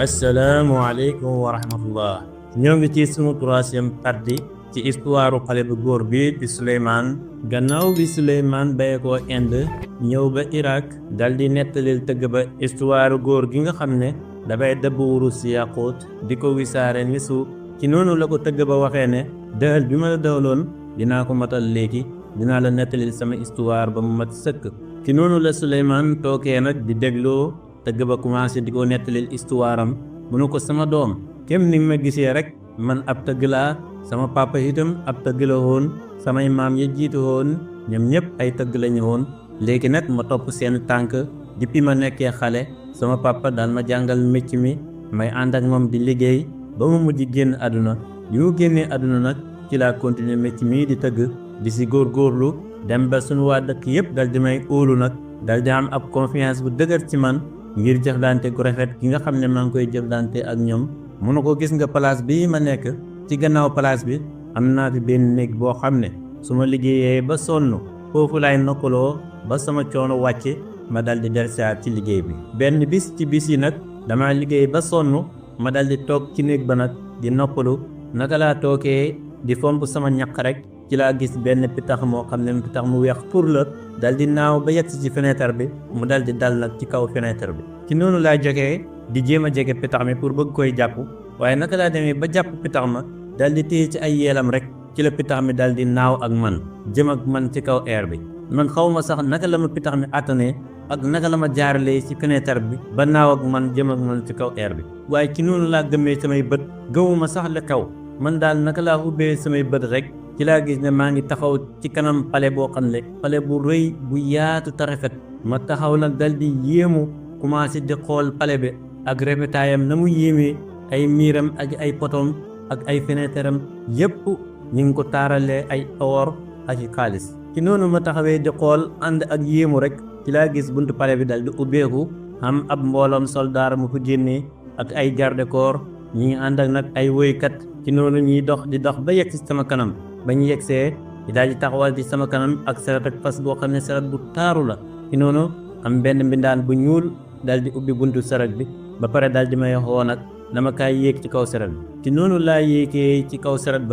asalaamaaleykum wa rahmatullah. ñoo ngi ci sunu troisième partie ci histoire xale bu góor bi di Souleymane. gannaaw bi Souleymane baye ko Inde ñëw ba Irak dal di nettalil tëgg ba histoire góor gi nga xam ne dafay dëbb wurus si yàquut di ko wisaare ni suuf. ci noonu la ko tëgg ba waxee ne dëhal bi ma la dëhaloon dinaa ko matal léegi, dinaa la nettalil sama histoire ba mu mat sëkk. ci noonu la Souleymane tookee nag di dégloo tëgg ba commencé di ko nettalil histoire am. mu ne ko sama doom, kem ni ma gisee rek man ab tëgg laa, sama papa itam ab tëgg la woon, samay maam ya jiitu woon ñoom ñëpp ay tëgg lañu woon. léegi nag ma topp seen tànk depuis ma nekkee xale. sama papa daan ma jàngal mécc mi, may ànd ak moom di liggéey ba mu mujj génn àdduna. bi mu génnee àdduna nag ci laa continuer mécc mii di tëgg di si góorgóorlu dem ba suñu waa dëkk yëpp dal di may óolu nag dal di am ab confiance bu dëgër ci man ngir jëflante gu rafet gi nga xam ne maa ngi koy jëflante ak ñoom. mun na ko gis nga place bii ma nekk, ci gannaaw place bi am naa fi benn néeg boo xam ne su ma liggéeyee ba sonn foofu laay noppaloo ba sama coono wàcce ma dal di dellusiwaat ci liggéey bi. benn bis ci bis yi nag dama liggéey ba sonn ma dal di toog ci néeg ba nag di noppalu. naka laa tookee di fomp sama ñaq rek ci laa gis benn pitax moo xam ne pitax mu weex pour la dal di naaw ba yegg ci fenêtre bi, mu dal di dal nag ci kaw fenêtre bi. ci noonu laa jógee di jéem a jege pitax mi pour bëgg koy jàpp, waaye naka laa demee ba jàpp pitax ma dal di téye ci ay yeelam rek ci la pitax mi dal di naaw ak man jëm ak man ci kaw air bi. man xaw ma sax naka la ma pitax mi attanee ak naka la ma jaaralee ci fenêtre bi ba naaw ak man jëm ak man ci kaw air bi. waaye ci noonu laa gëmmee samay bët, gëmuma sax la kaw man daal naka laa ubbee samay bët rek ci laa gis ne maa ngi taxaw ci kanam pale boo xam ne pale bu rëy bu yaatu te rafet. ma taxaw nag dal di yéemu commencé di xool pale bi ak rafetaayam na mu yéemee, ay miiram ak ay potom ak ay fenêtram yépp ñu ngi ko taaralee ay or ak i xaalis. ci noonu ma taxawee di xool ànd ak yéemu rek ci laa gis buntu pale bi dal di ubbeeku, am ab mbooloom soldaar mu ko génnee ak ay garde corps ñi ngi ànd ak nag ay woykat. ci noonu ñuy dox di dox ba yegg ci sama kanam, ba ñu yegsee di daal di taxawal ci sama kanam ak saret ak fas boo xam ne saret bu taaru la. ci noonu am benn mbindaan bu ñuul daal di ubbi buntu saret bi ba pare daal di may xoo nag dama kaay yéeg ci kaw saret bi. ci noonu laa yéegee ci kaw saret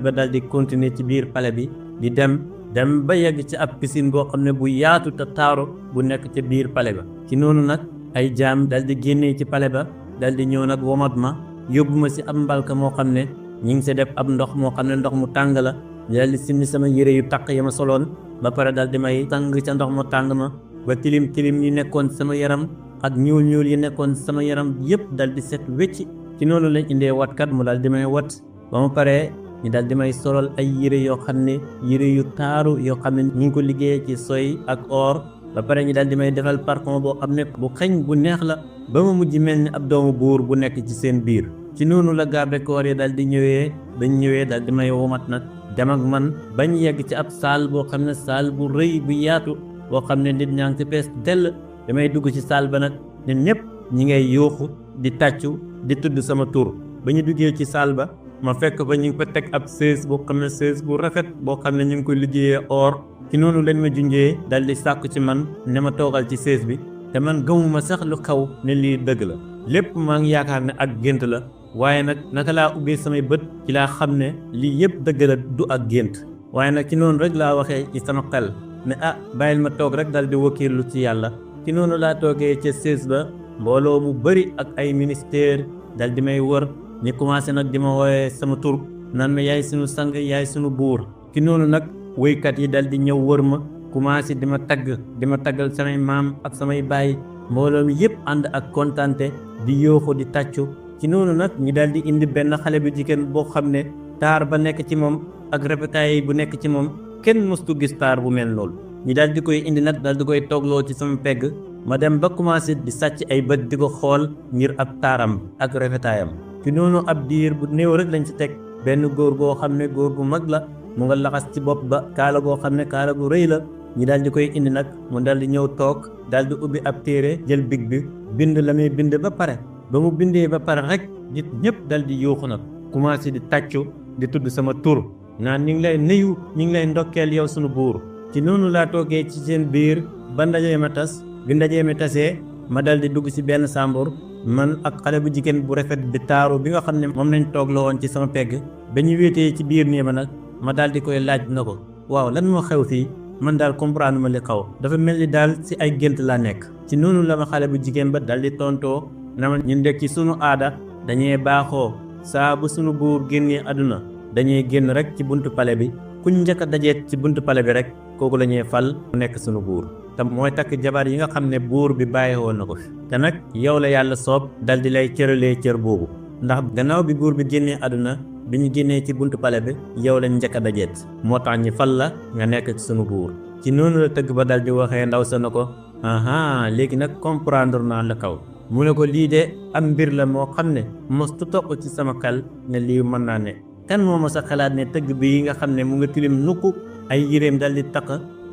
ba daal di continuer ci biir pale bi di dem ba yegg ci ab piscine boo xam ne bu yaatu te taaru bu nekk ci biir pale ba. ci noonu nag ay jaam daal di génnee ci pale ba daal di ñëw nag womat ma yóbbu ma si ab mbalka moo xam ne ñi ngi si def ab ndox moo xam ne ndox mu tàng la. dal di simmi sama yére yu taq ya ma soloon ba pare dal di may tàng ca ndox mu tàng ma ba tilim yi nekkoon sama yaram ak ñuul yi nekkoon sama yaram yëpp dal di set wecci. ci noonu lañ indee watkat mu dal di may wat ba mu paree ñu dal di may solol ay yére yoo xam ne yére yu taaru yoo xam ne ñu ngi ko liggéeyee ci soy ak or. ba pare ñu dal di may defal parfum boo xam ne bu xeeñ bu neex la ba ma mujj mel ni ab doomu buur bu nekk ci seen biir. ci noonu la garde corps yi dal di ñëwee dal di may womat nag dem ak man bañ yegg ci ab saal boo xam ne saal bu rëy bu yaatu boo xam ne nit ñaa ngi ci fees dell. damay dugg ci saal ba nag ñun ñëpp ñi ngay yuuxu di tàccu di tudd sama tur. ba ñu duggee ci saal ba ma fekk ba ñu ngi fa teg ab chaise boo xam ne chaise bu rafet boo xam ne ñu ngi koy liggéeyee or. ci noonu lañ ma junjee dal di sàkku ci man ne ma toogal ci chaise bi, te man gëmuma sax lu xaw ne lii dëgg la. lépp maa ngi yaakaar ne ak gént la, waaye nag naka laa ubbee samay bët ci laa xam ne lii yëpp dëgg la du ak gént. waaye nag ci noonu rek laa waxee ci sama xel ne bàyyil ma toog rek dal di wakkiirlu ci yàlla. ci noonu laa toogee ca chaise ba mbooloo mu bëri ak ay ministère dal di may wër ñu commencé nag di ma woowee sama tur naan ma yaay sunu sang yaay sunu buur. ci noonu nag woykat yi dal di ñëw wër ma commencé di ma taggal samay maam ak samay baay. mbooloo mi yëpp ànd ak kontante di yooxu di tàccu. ci noonu nag ñi dal di indi benn xale bu jigéen boo xam ne taar ba nekk ci moom ak rafetaay bu nekk ci moom kenn mëstu gis taar bu mel loolu. ñi dal di koy indi nag dal di koy toogloo ci sama pegg ma dem ba commencé di sàcc ay bët di ko xool ngir ab taaram ak rafetaayam. ci noonu ab diir bu néew rek lañ ci teg benn góor goo xam ne góor gu mag la mu nga laxas ci bopp ba kaala goo xam ne kaala gu rëy la. ñi daal di koy indi nag mu dal di ñëw toog daal di ubbi ab téere jël big bi bind la muy bind ba pare. ba mu bindee ba pare rek nit ñëpp dal di yuuxu nag commencé di tàccu di tudd sama tur naan ñu ngi lay nuyu ñu ngi lay ndokkeel yow sunu buur. ci noonu laa toogee ci seen biir ba ndajee ma tas bi ndajee mi tasee ma dal di dugg ci benn sàmbur man ak xale bu jigéen bu rafet bi taaru bi nga xam ne moom lañ toog la woon ci sama pegg ba ñu wéetee ci biir néeg ma nag ma daal di koy laaj na ko waaw lan moo xew fii man daal comprendre ma li xaw dafa mel ni daal ci ay gént laa nekk ci noonu la ma xale bu jigéen ba daal di tontoo na ma ñun de ci sunu aada dañuy baaxoo saa bu sunu buur génnee àdduna dañuy génn rek ci buntu pale bi kuñ njëkk a dajeet ci buntu pale bi rek kooku la ñuy fal mu nekk sunu buur te mooy takk jabar yi nga xam ne buur bi bàyyi woon na ko fi te nag yow la yàlla soob dal di lay cëralee cër boobu ndax gannaaw bi buur bi génnee àdduna bi ñu génnee ci buntu pale bi yow lañ njëkk a dajeet moo tax ñi fal la nga nekk ci sunu buur ci noonu la tëgg ba dal di waxee ndaw sa na ko aha léegi nag comprendre naa la kaw mu ne ko lii de am mbir la moo xam ne mostu topp ci sama xel ne lii mën naa ne kan moo ma sa xalaat ne tëgg bi nga xam ne mu nga tilim nukk ay yéreem dal di takk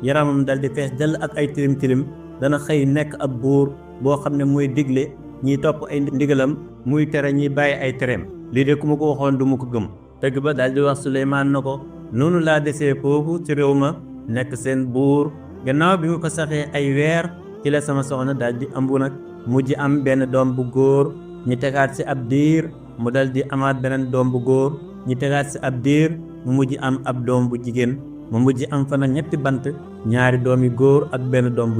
yaramam dal di fees dell ak ay tilim tilim dana xëy nekk ab buur boo xam ne muy digle ñiy topp ay ndigalam muy tere ñiy bàyyi ay tereem lii de ku ma ko waxoon du ma ko gëm tëgg ba dal di wax Suleymaan na ko noonu laa desee foofu ci réew ma nekk seen buur gannaaw bi nga ko saxee ay weer ci la sama soxna dal di ëmb nag mujj am benn doom bu góor ñi tegaat ci ab diir mu dal di amaat beneen doom bu góor ñi tegaat ci ab diir mu mujj am ab doom bu jigéen mu mujj am fa nag ñetti bant ñaari doom yu góor ak benn doom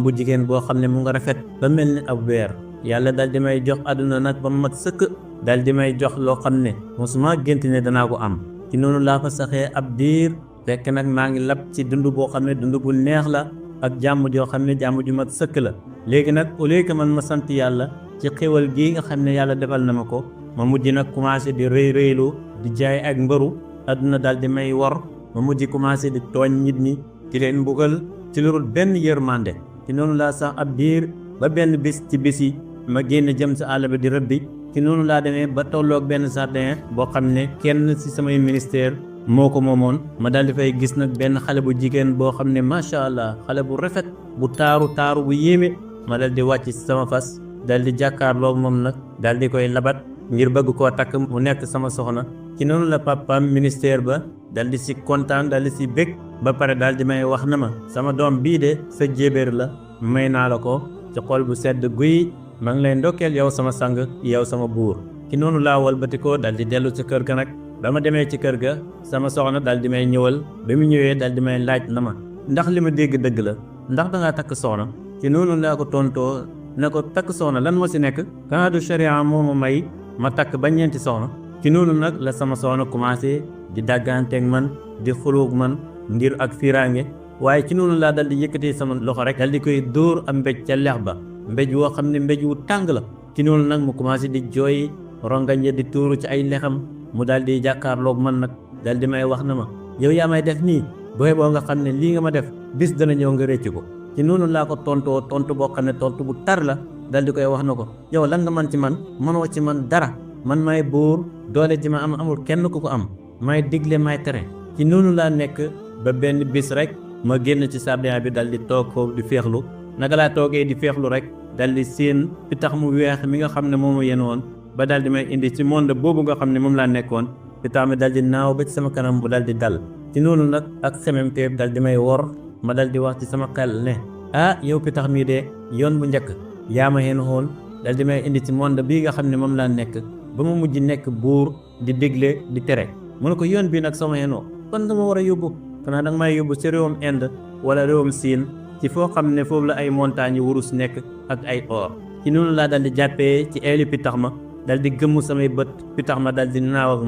bu jigéen boo xam ne mu nga rafet ba mel ni ab weer yàlla dal di may jox àdduna nag ba mat sëkk dal di may jox loo xam ne mosuma gént ne danaa ko am ci noonu laa fa saxee ab diir fekk nag maa ngi lab ci dund boo xam ne dund bu neex la ak jàmm joo xam ne jàmm ju mat sëkk la léegi nag au lieu que man ma sant yàlla ci xéwal gii nga xam ne yàlla defal na ma ko ma mujj nag commencé di rëy rëylu di jaay ak mbëru àdduna dal di may wor ma mujj commencé di tooñ nit ñi di leen mbugal ci lu dul benn yërmande ci noonu laa sax ab diir ba benn bis ci bis yi ma génn jëm sa àll bi di rëbbi ci noonu laa demee ba tolloog benn jardin boo xam ne kenn ci samay ministère moo ko moomoon ma daal di fay gis nag benn xale bu jigéen boo xam ne macha allah xale bu rafet bu taaru bu yéeme ma dal di wàcc ci sama fas dal di jàkkaarloo moom nag dal di koy labat ngir bëgg koo takk mu nekk sama soxna ci noonu la papaam ministère ba dal di si kontaan dal di si bég ba pare dal di may wax na ma sama doom bii de sa jébéer la may naa la ko ci xol bu sedd guy maa ngi lay ndokkeel yow sama sang yow sama buur ci noonu laa walbatikoo dal di dellu ci kër ga nag ba ma demee ci kër ga sama soxna dal di may ñëwal ba mu ñëwee dal di may laaj na ma ndax li ma dégg dëgg la ndax dangaa takk soxna ci noonu laa ko tontoo ne ko takk soxna lan moo si nekk kanaa du sharia moo ma may ma takk ba ñeenti soxna ci noonu nag la sama soxna commencé di dàgganteeg man di xuluug man ngir ak fiiraange waaye ci noonu laa dal di yëkkati sama loxo rek dal di koy dóor am mbéj ca lex ba mbéj woo xam ne mbéj wu tàng la ci noonu nag mu commencé di jooy rongañ di tuuru ci ay lexam mu daal di jàkkaarloog man nag dal di may wax na ma yow yaa may def nii booy boo nga xam ne lii nga ma def bis dana ñëw nga réccu ko ci noonu laa ko tontoo tontu boo xam ne tontu bu tar la dal di koy wax na ko yow lan nga man ci man mënoo ci man dara man may buur doole ji ma am amul kenn ku ko am may digle may tere ci noonu laa nekk ba benn bis rek ma génn ci jardin bi dal di toog foofu di féexlu naka laa toogee di féexlu rek dal di séen fi tax mu weex mi nga xam ne moomu yen woon ba dal di may indi ci monde boobu nga xam ne moom laa nekkoon fi tax mi dal di naaw ba ci sama kanam bu dal di dal ci noonu nag ak xememteef dal di may wor ma dal di wax ci sama xel ne ah yow fi tax mii de yoon bu njëkk yaa ma hen woon dal di may indi ci monde bii nga xam ne moom laa nekk ba mu mujj nekk buur di digle di tere mu ne ko yoon bii nag sama henoo kon dama war a yóbbu xanaa danga may yóbbu ci réewum Inde wala réewum Siin ci foo xam ne foofu la ay montagnes wurus nekk ak ay or ci noonu laa dal di jàppee ci eeli pitax ma dal di gëmmu samay bët pitax ma dal di naaw ak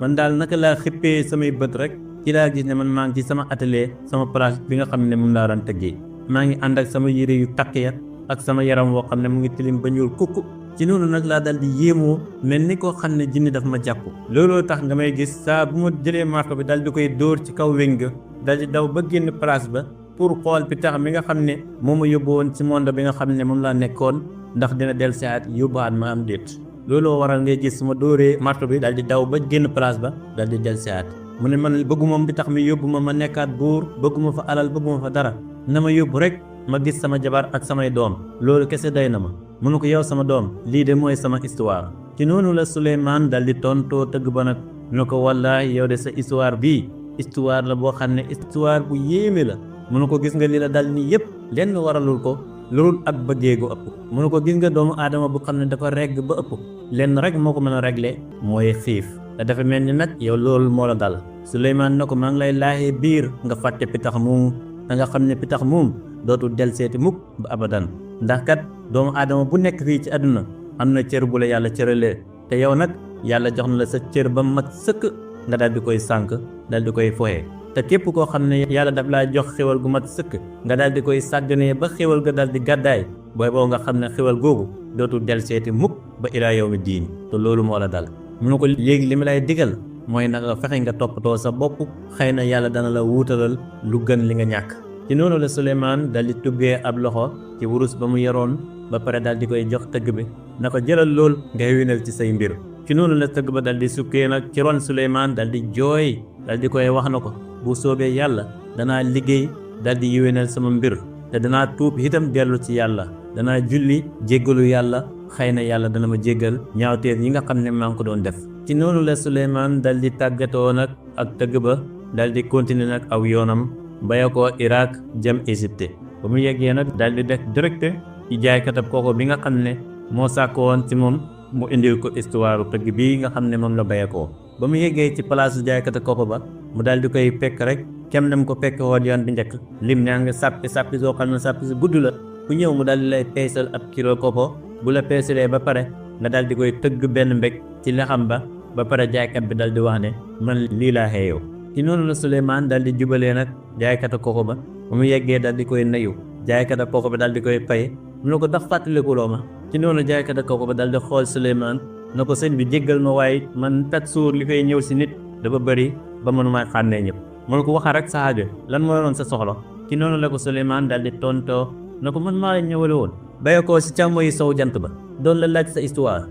man daal naka laa xippee samay bët rek ci laa gis ne man maa ngi ci sama atelier sama place bi nga xam ne moom laa daan tëggee maa ngi ànd ak sama yére yu takk ya ak sama yaram woo xam ne mu ngi tilim ba ñuul kukk ci noonu nag laa dal di yéemoo mel ni koo xam ne jinni daf ma jàpp looloo tax nga may gis saa bu ma jëlee marto bi dal di koy dóor ci kaw wéng ga dal di daw ba génn place ba pour xool pitax mi nga xam ne moo ma yóbbu woon ci monde bi nga xam ne moom laa nekkoon ndax dina del siaat yóbbuwaat ma am déet looloo waral ngay gis ma dóoree marto bi dal di daw ba génn place ba dal di del siaat mu ne man bëgguma pitax mi yóbbu ma nekkaat buur bëgguma fa alal bëgguma fa dara na ma yóbbu rek ma gis sama jabar ak samay doom loolu kese day na ma mu ne ko yow sama doom lii de mooy sama histoire ci noonu la Suleymaan dal di tontoo tëgg ba nag ñu ko wallaahi yow de sa histoire bii histoire la boo xam ne histoire bu yéeme la mu ne ko gis nga li la dal nii yëpp lenn waralul ko loolu ak bëggee gu ëpp mu ne ko gis nga doomu aadama bu xam ne dafa regg ba ëpp lenn rek moo ko mën a régler mooy xiif te dafa mel ni nag yow loolu moo la dal Suleymaan na ko maa ngi lay laaxee biir nga fàtte pitax moom da nga xam ne pitax moom dootul del seeti mukk ba abadan ndax kat doomu aadama bu nekk fii ci àdduna am na cër bu la yàlla cëralee te yow nag yàlla jox na la sa cër ba mat sëkk nga daal di koy sànk daal di koy foxee te képp koo xam ne yàlla daf laa jox xéwal gu mat sëkk nga daal di koy sàgganee ba xéwal ga daal di gàddaay booy boo nga xam ne xéwal googu dootul del seeti mukk ba ilaa yawmi diin te loolu moo la dal mu ne ko léegi li ma lay digal mooy nanga fexe nga toppatoo sa bopp xëy na yàlla dana la wuutalal lu gën li nga ñàkk ci noonu la Suleymaan dal di tuggee ab loxo ci wurus ba mu yoroon ba pare dal di koy jox tëgg bi na ko jëlal lool nga yéwénal ci say mbir ci noonu la tëgg ba dal di sukkee nag ci ron Suleymaan dal di jooy dal di koy wax na ko bu soobee yàlla danaa liggéey dal di yéwénal sama mbir te danaa tuub itam dellu ci yàlla danaa julli jéggalu yàlla xëy na yàlla dana ma jéggal ñaawteef yi nga xam ne maa ngi ko doon def ci noonu la Suleymaan dal di tàggatoo nag ak tëgg ba dal di continuer nag aw yoonam baya ko Irak jëm Égypte ba mu yeggee nag dal di def direct ci jaaykatab kooko bi nga xam ne moo sàkk woon ci moom mu indil ko histoire tëgg bii nga xam ne moom la baya ko ba mu yeggee ci place jaaykatab kooko ba mu dal di koy pekk rek kem nam ko pekk woon yoon bi njëkk lim naa nga sàppi soo xam ne sàppi si gudd la ku ñëw mu dal di lay peesal ab kilo kooko bu la peesalee ba pare nga dal di koy tëgg benn mbég ci lexam ba pare jaaykat bi dal di wax ne man lii laa xeeyoo ci noonu la Suleymaan dal di jubalee nag jaaykata kooko ba mu yeggee dal di koy nayu jaaykata kooko ba dal di koy pay mu ne ko dafa fàttalikuloo ma ci noonu jaaykata kooko ba dal di xool Suleymaan na ko sëñ bi jéggal ma waaye man tat suur li koy ñëw si nit dafa bëri ba mënumaa xàmmee ñëpp mu ne ko waxa rek sa aajo lan mooy doon sa soxla ci noonu la ko Suleymaan dal di tontoo na ko man maa la ñëwale woon bàyyi ko si càmmo yi sow jant ba doon la laaj sa histoire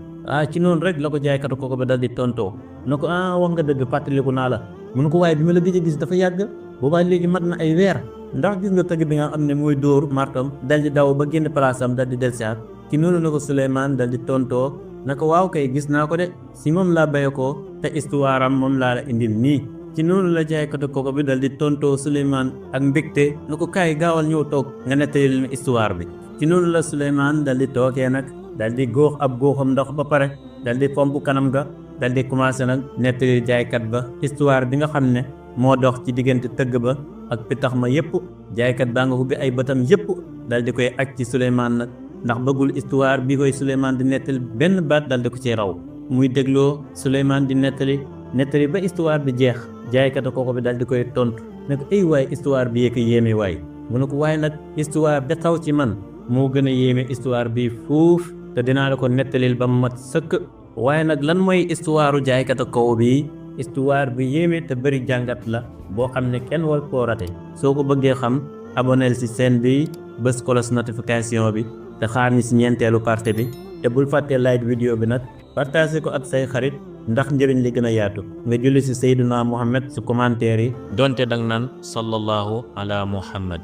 ci noonu rek la ko jaaykatu kooko ba dal di tontoo na ko wax nga dëgg fàttaliku naa la mu ne ko waaye bi ma la gëj a gis dafa yàgg boobaa léegi mat na ay weer ndax gis nga tëgg bi nga xam ne mooy dóor martam dal di daw ba génn place am dal di delsiaat ci noonu la ko Suleymaan dal di tontoo na ko waaw kay gis naa ko de si moom laa bàyyi ko te histoire am moom laa la indil nii ci noonu la jaaykatu kooko bi dal di tontoo Suleymaan ak mbégte na ko kaay gaawal ñëw toog nga nettali ma histoire bi ci noonu la Suleymaan dal di toogee nag dal di góox ab góoxam ndox ba pare dal di pomp kanam ga dal di commencé nag nettali jaaykat ba histoire bi nga xam ne moo dox ci diggante tëgg ba ak pitax ma yépp jaaykat baa nga ubbi ay bëtam yépp dal di koy aj ci Suleymaan nag ndax bëggul histoire bi koy Suleymaan di nettali benn baat dal di ko ci raw muy dégloo Suleymaan di nettali ba histoire bi jeex jaaykatu kooko bi dal di koy tontu ne ko ay waay histoire bi yee ko yéeme waay mu ne ko waaye nag histoire bi xaw ci man moo gën a yéeme histoire bi fuuf te dinaa la ko nettalil ba mu mat sëkk waaye nag lan mooy histoire jaaykatu kooko bi histoire bi yéeme te bëri jàngat la boo xam ne kenn war koo rate soo ko bëggee xam aboneel ci chaîne bi bës kolos notification bi te xaar ñi ci ñeenteelu partie bi te bul fàttee like vidéo bi nag partagé ko ak say xarit ndax njëriñ li gën a yaatu nga julli ci Seydina Muhammad ci commentaire yi donte dang naan sallallahu ala Muhammad